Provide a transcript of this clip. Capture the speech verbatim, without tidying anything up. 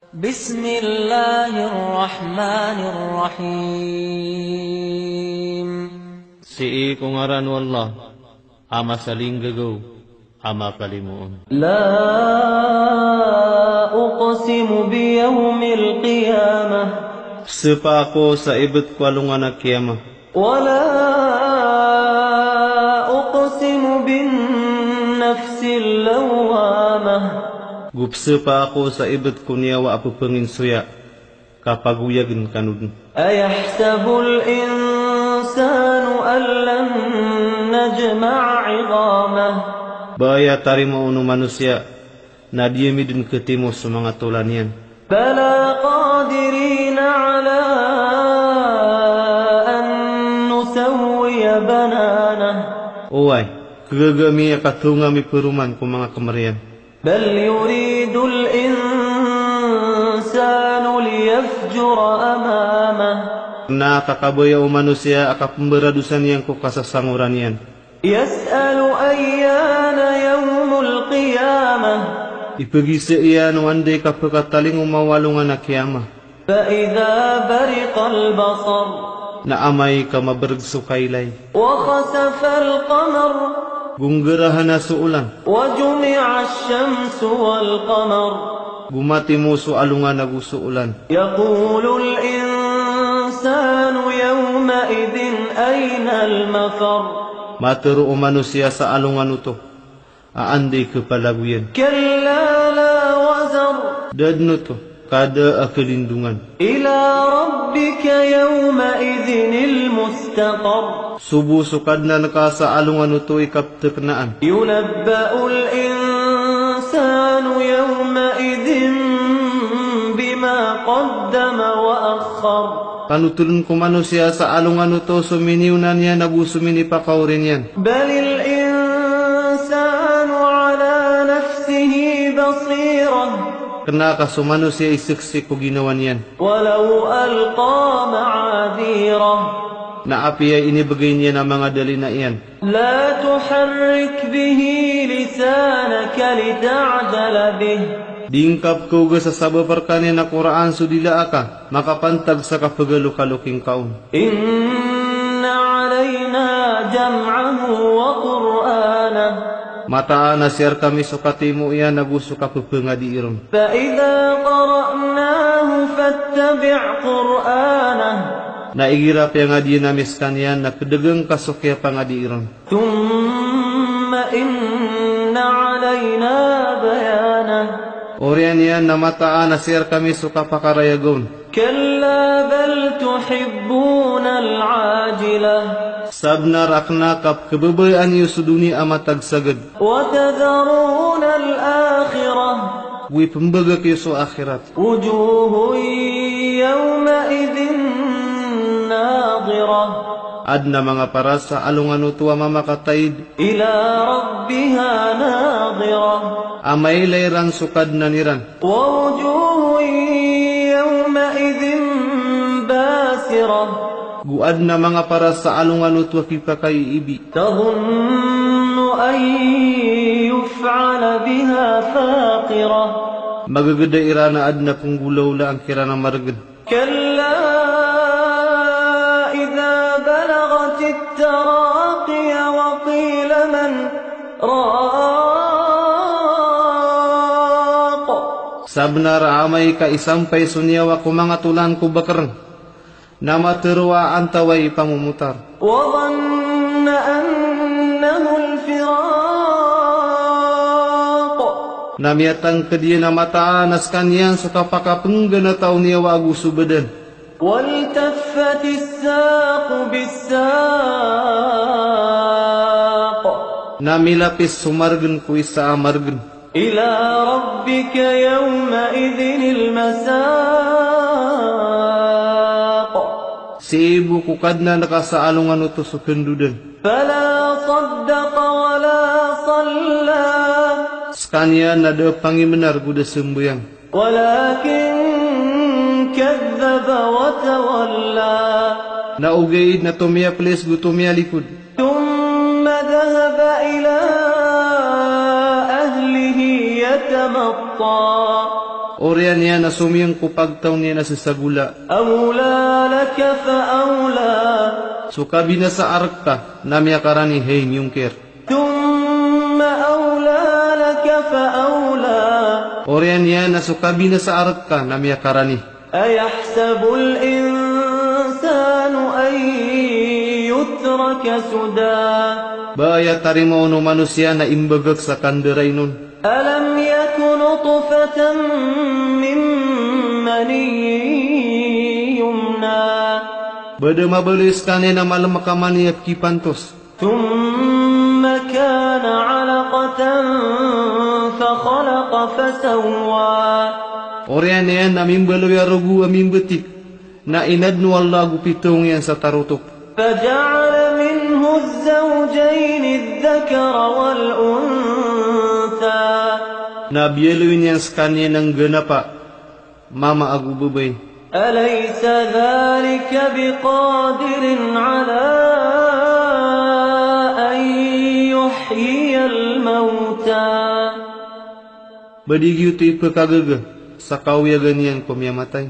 بسم الله الرحمن الرحيم. Sii ko ngaran o Allah, a masalinggagaw, a makalimoon. لا أقسم بيوم القيامة. Pzapa ako sa ibt ko alongan a kiyama. ولا أقسم بالنفس اللوامة. Go pzapa ako sa ibt ko niyawa a pphanginsoya ka pagoyagn kano dn. أيحسب الإنسان أن لن نجمع عظامه. Ba aya tarima on o manosiya na di ami dn ktimo so manga tolan iyan. بلى قادرين على أن نسوي بنانه. Oway, khagaga ami a kathonga ami paroman ko manga kmr iyan. بل يريد الإنسان ليفجر أمامه. Na kakabaya o manosiya a kapmbaradosan iyan ko kasasangoran iyan. يسأل أيان يوم القيامة. Ipgisa iyan o anda i kapkatalingoma o alongan a kiyama. فإذا برق البصر. Na amay ka mabrg so kailay. وخسف القمر. Go nggarahan a so olan. وجمع الشمس والقمر. Go matimo so alongan ago so olan. يقول الإنسان يومئذ أين المفر. Matharo o manosiya sa alongan oto a anda i khapalagoyan. كلا لا وزر. Da dn oto, ka da a kalindongan. إلى ربك يومئذ المستقر. So bo so Kadnan ka sa alongan oto i kapthknaan. ينبأ الإنسان يومئذ بما قدم وأخر. Panothol ko manosiya sa alongan oto so miniyonan iyan ago so minipakaori niyan. بل الإنسان على نفسه بصيرة. Kna ka so manosiya i saksi ko ginawa niyan. ولو ألقى معاذيره. Na apiya inibgay niyan a manga dalina iyan. لا تحرك به لسانك لتعجل به. Di ngka pkhaoga sa sabap rkaniyan a Qur'an so dila aka makapantag sa kapgalokalokingka on. إن علينا جمعه وقرآنه. Mataan a sii rkami so katimo iyan ago so kapphangadii ron. فإذا قرأناه فاتبع قرآنه. Na igira piyangadii ami skaniyan na kdgn ka so kiyapangadii ron. ثم إن علينا بيانه. Oriyan iyan na mataan a sii rkami so kapakarayaga on. كلا بل تحبون العاجلة. Sabnar a kna ka pkhababayaan iyo so doniya a matagsagad. وتذرون الآخرة. Go ipmbagak iyo so akhirat. وجوه يومئذ ناضرة. Adn a manga paras sa alongan oto a mamakataid. إلى ربها ناظرة. A mailay ran so Kadnan iran. ووجوه يومئذ باسرة. Go adn a manga paras sa alongan oto a kipakaiibi. تظن أن يفعل بها فاقرة. Magagda iran a adn a pnggolaolaan kiran a margn. كلا إذا بلغت التراقي وقيل من راق. Sabnar a amay ka isampay so niyawa ko manga tolan ko bakrng, na matharo a antawaa i pamomotar. وظن أنه الفراق. Na miyatangkd iyan a mataan a skaniyan so kapakapngganata o niyawa ago so badan. والتفت الساق بالساق. Na milapis so margn ko isa a margn. إلى ربك يومئذ المساق. Sii bo ko Kadnan ka sa alongan oto so kndodan. فلا صدق ولا صلى. Skaniyan na da pangimnar go da sambayang. ولكن كذب وتولى. Na ogaid na tomiyaplis go tomiyalikod. ثم ذهب إلى أهله يتمطى. Oriyan iyan na somiyong ko pagtaw niyan a sesagola. أولى لك فأولى. So kabinasaan rka na miyakarani, hay miyongkir. ثم أولى لك فأولى. Oriyan iyan na so kabinasaan rka na miyakarani. أيحسب الإنسان أن يترك سدى. Ba aya tarimaa on o manosiya na imbagak sa kandarainon. ألم يك نطفة من مني يمنى. Ba da mabaloy skaniyan a malemek a mani a pekipantos. ثم كان علقة فخلق فسوى. Oriyan iyan na mimbaloy a rogo a mimbetik, na inadn o Allah ago pitaong iyan sa tarotop. فجعل منه الزوجين الذكر والأنثى. Na biyaloy niyan skaniyan a ngganapa, mama ago babay. أليس ذلك بقادر على أن يحيي الموتى. Ba di giyoto i pekagaga sa kaoyagan iyan ko miyamatay.